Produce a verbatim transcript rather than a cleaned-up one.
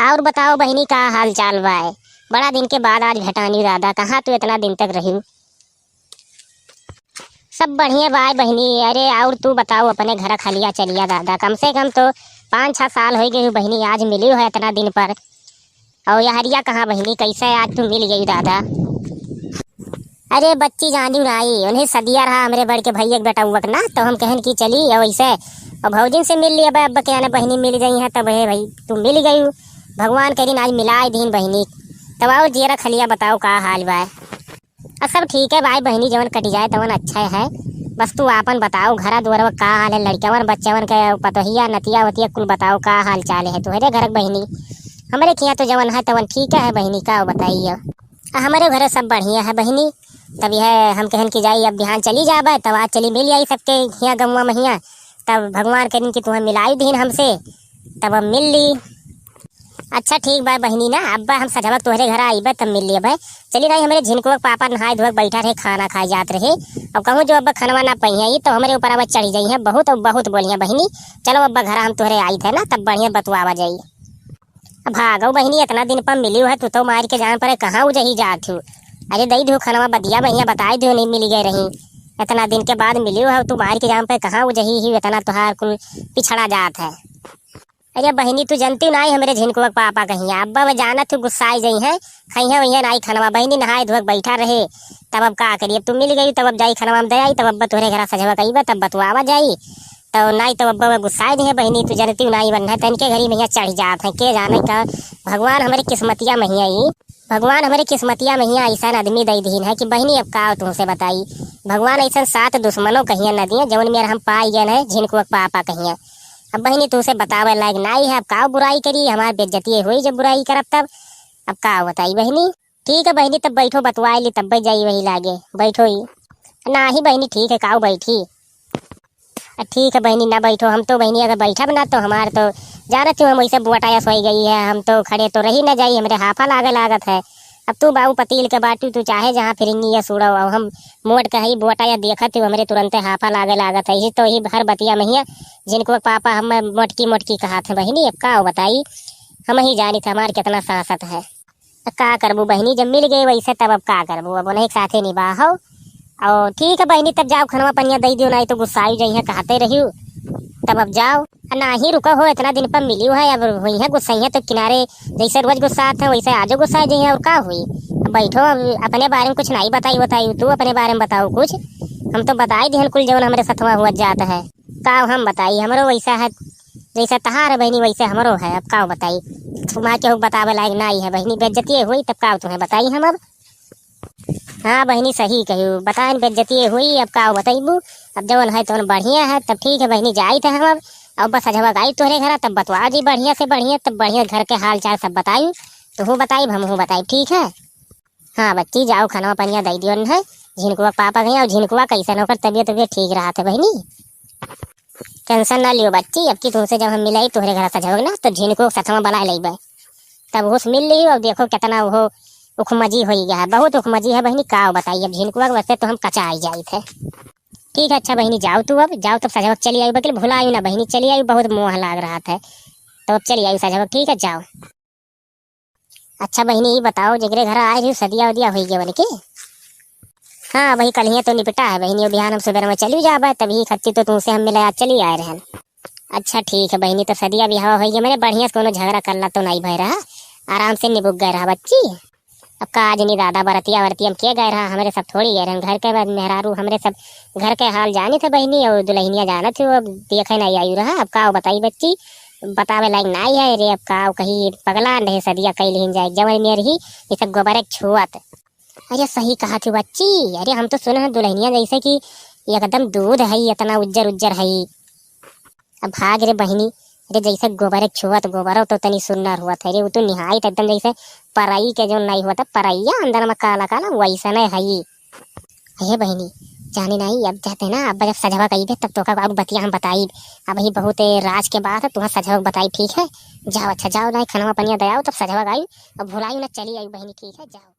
और बताओ बहिनी, का हाल चाल बाय? बड़ा दिन के बाद आज भेटानी दादा, कहाँ तू इतना दिन तक रही? सब बढ़िया बाय बहिनी। अरे और तू बताओ, अपने घर खलिया चलिया दादा, कम से कम तो पाँच छः साल होइ गए बहिनी, आज मिली है इतना दिन पर। और यहरिया कहाँ बहिनी, कैसे आज तू मिल गई दादा? अरे बच्ची जानी नाई, उन्हें सदिया रहा हमरे बड़ के भैया के बेटा हुआ ना, तो हम कहन कि चली और ऐसे और भौजिन से मिल लिया। अब के आने बहिनी मिल गई है, तब हे भाई तू मिल गई। भगवान करीन आज मिलाए दीन बहिनी। तब और जियरा खलिया बताओ का हाल बाय? और सब ठीक है भाई बहिनी, जवन कटि जाए तवन अच्छा है। बस तू आपन बताओ, घरा दुआरवा का हाल है, लड़कवन बच्चवन के, पतोहिया नतिया वतिया कुल बताओ का हाल चाल है तुहरे घर के बहिनी? हमरे खिया तो जवन है तवन ठीक है बहिनी, का बताइए। आ हमरे घरे सब बढ़िया है बहिनी। तब यह हम कहन कि जाई अब बिहान चली जाबे, तब आज चली मिल आई सबके हिया गमुआ महिया। तब भगवान करीन कि तुम्हें मिलाई दीन हमसे, तब हम मिल ली। अच्छा ठीक बा बहिनी ना, अब्बा हम सझवा तोहरे घर आइबे तब मिल लेबे। चली नाई, हमरे झिनकुआ के पापा नहाए धोए के बैठा रहे, खाना खाए जात रहे। अब कहूँ जो अब्बा खनवा ना पइहे ई तो हमरे ऊपर अब चढ़ी जइहे बहुत, और बहुत बोलिहे बहिनी। चलो अब्बा घर हम तोहरे आई थे ना, तब बढ़िया बतुआवा जाई। अब भागो बहिनी, इतना दिन पर मिली है तू तो मार के जान पड़े, कहाँ उजही जात हूँ? अरे दई दो खनवा बदिया बहिया बताई दो, नहीं मिल गए रही। इतना दिन के बाद मिली है तू मार के जान पड़े, कहाँ उजही ही इतना तुहार कुल पिछड़ा जात है। अरे बहिनी, तू जनती नाई हमरे झिनकुआ के पापा कहिया, अब्बा वो जानत हूँ गुस्साई जइहे, खइहे वइहे नाई खनवा। बहिनी नहाए धोए के बैठा रहे, तब अब का करी, अब तू मिल गई, तब अब जाई खनवा में दे आई, तब अब्बा तोहरे घरा सझवा कइबे, तब बतुआवा जाई। तब नाई तब अब्बा वो गुस्साई जइहे बहिनी, तू जनती नाई बन है, तनिके घरी महिया चढ़ जात है, के जाने का भगवान हमरे किस्मतिया महिया ई। भगवान हमरे किस्मतिया महिया ऐसा आदमी दई दीन है कि बहिनी अब का तुमसे बताई, भगवान ऐसा सात दुश्मनों कहिया न दिए, जवन मेर हम पाई गए हैं झिनकुआ के पापा कहिया। अब बहिनी तुमसे बतावे लायक नाई है, अब का बुराई करी, हमार बेइज्जती हुई जब बुराई करब तब। अब का बताई बहिनी। ठीक है बहिनी, तब बैठो, बतवाए ली, तब जाई वही लागे, बैठो ही। नाही बहिनी, ठीक है, काऊ बैठी। ठीक है बहिनी, ना बैठो, हम तो बहिनी अगर बैठब ना तो हमार तो जानत हूँ हम वैसे बोटाया सोई गई है, हम तो खड़े तो रही ना जाई, हमरे हाफा लागे लागत है। अब तू बाऊ पतील के बाटू, तू चाहे जहाँ फिरिंगी या सुड़ो, अब हम मोट कही बोटाया देखत हूँ, हमरे तुरंते हाफा लागे लागत है। इसी तो ही हर बतिया महिया झिनकुआ के पापा हम मोटकी मोटकी कहात हैं बहिनी, अब का बताई, हम ही जानी थे हमार कितना साहसत है। त का करबू बहिनी, जब मिल गए वैसे तब अब का करबू, अब उन्हें एक साथे निबाहो। और ठीक है बहिनी, तब जाओ खनवा पनिया दई दियो, नाई तो गुस्साई जइहे कहते रहियो। तब अब जाओ, आ नाही रुको हो, इतना दिन पर मिलियो है, अब हुई है गुस्साई है तो किनारे जैसे रोज गुस्सात है वैसे आजो गुस्सा जइहे, और का हुई। अब बैठो, अब अपने बारे में कुछ नाई बताई बताई, तू अपने बारे में बताओ कुछ। हम तो बताई दिहन कुल जवन हमरे सथवा हुआ जात है। का हम बताई, हमरो वैसा है, जैसे तहार है बहिनी वैसे हमरो है। अब का बताई, तुम्हार केहू बतावे लायक नाई है बहिनी, बेइज्जती हुई तब का तुम्हें बताई हम अब। हाँ बहिनी सही कही, बताइन बेइज्जती हुई, अब का बताइबू। अब जवन है तवन बढ़िया है, तब ठीक है बहिनी, जाई थे हम अब। अब बस सझवा गाई तोहरे घरा, तब बतवा जी बढ़िया से बढ़िया, तब बढ़िया घर के हाल चाल सब बताई, तू बताई, हम बताई, ठीक है। हाँ बच्ची, जाओ खनवा पनिया दई दियो है, झिनकुआ के पापा गए, और झिनकुआ कैसन ओकर तबियत तबियत ठीक रहा थे बहिनी। टेंशन ना लियो बच्ची, अब की तुमसे जब हम मिलाई तोहरे घर सझवक ना, तो झिनकुआ के सथवा बुला लेबे, तब होश मिल लियो। अब देखो कितना वो उखमजी हो गया है, बहुत उखमजी है बहिनी, का बताई, अब झिनकुआ के वास्ते तो हम कचा आई जाई थे। ठीक है, अच्छा बहिनी, जाओ तू, अब जाओ तब सझवक चली आई, बकिल भुलायू ना बहिनी, चली आई, बहुत मोह लाग रहा था, तो अब चली आई सझवक, ठीक है, जाओ। अच्छा बहिनी, ई बताओ, जेकरे घर आए रही, सदिया उदिया होई गए बने की? हाँ, वही कल ही तो निपटा है बहिनी, बिहान हम सुबह में चली जाबे, तभी खच्ची तो तुमसे हम मिले, आज चली आए रहन। अच्छा ठीक है बहिनी, तो सदिया बिहावा होई गए, मैंने बढ़िया से कोनो झगड़ा करला तो नहीं भय रहा, आराम से निबुक गए रहा बच्ची। अब का आज नहीं दादा, बरतिया वरतिया हम के गए रहा, हमरे सब थोड़ी गए रहन, घर के बाद मेहरारू हमरे सब घर के हाल जानी थे बहिनी, और दुल्हनिया जानत हो, अब देखे नहीं आई रहा, अब का बताई बच्ची, बतावे लायक नाई है रे, अब का कही पगला रहे सदिया कई लेहिन जाए, जवन में रही, ये सब गोबर एक छुअत। अरे सही कहा थी बच्ची, अरे हम तो सुने हैं दुल्हनिया जैसे कि एकदम दूध है, इतना उज्जर उज्जर है। अब भाग रे बहिनी, अरे जैसे गोबर एक छुअत, गोबरो तो तनी सुन्नर हुआ था रे, वो तो निहायत एकदम जैसे परई के जो नहीं हुआ था, परैया अंदर में काला काला, वैसा नहीं है। हे बहिनी, जाने नाई, अब जाते ना, अब जब सजवा कइबे, तब तोका और बतिया हम बताइब। अब ही बहुत राज के बात है, तुहाँ सजवा बताइब, ठीक है? जाओ, अच्छा, जाओ, नाई, खनवा पनिया दयाओ, तब सजवा गाई, अब भुलायू ना, चली आई बहिनी, ठीक है, जाओ।